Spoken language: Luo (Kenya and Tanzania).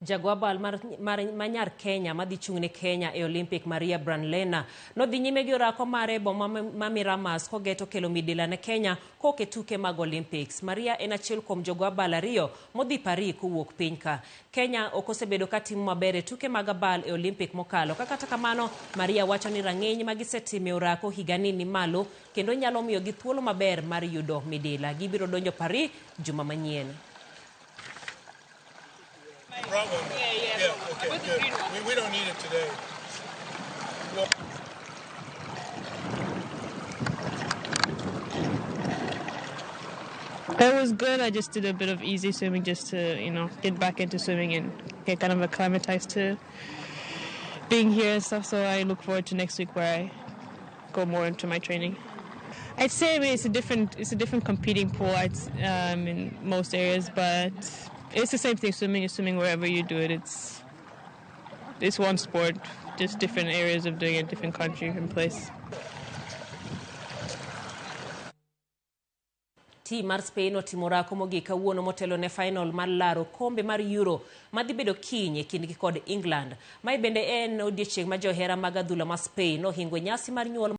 Jago abal mar nyar Kenya madhi chung' ne Kenya e Olympic Maria Branlena nodhi nyime gi orako mare e boma ma Miramas kogeto kelo midila ne Kenya kok e tuke mag Olympics. Maria en achiel kuom jogo abal ariyo modhi Paris kowuok piny ka. Kenya ok osebedo ka timo maber e tuke mag abal e Olympic mokalo. Ka kata kamano, Maria wacho ni rang'iny ma gisetimo e orako higani ni malo kendo nyalo miyogi thuolo maber mar yudo midila. Gibiro donjo Paris juma manyien. Brought one. Yeah, okay, good. We don't need it today. Well, It was good. I just did a bit of easy swimming just to get back into swimming and get kind of acclimatized to being here. So I look forward to next week where I go more into my training. I'd say, it's a different competing pool in most areas, but it's the same thing. Swimming is swimming wherever you do it. It's one sport, just different areas of doing it, different country and place. Team mar Spain otimo orako mogik kawuono motelo ne final mar laro kombe mar Euro madhi bedo kiny e kindgi kod England. Mae bende en odiechieng' ma johera mag adhula ma Spain nohingo nyasi mar nyuol.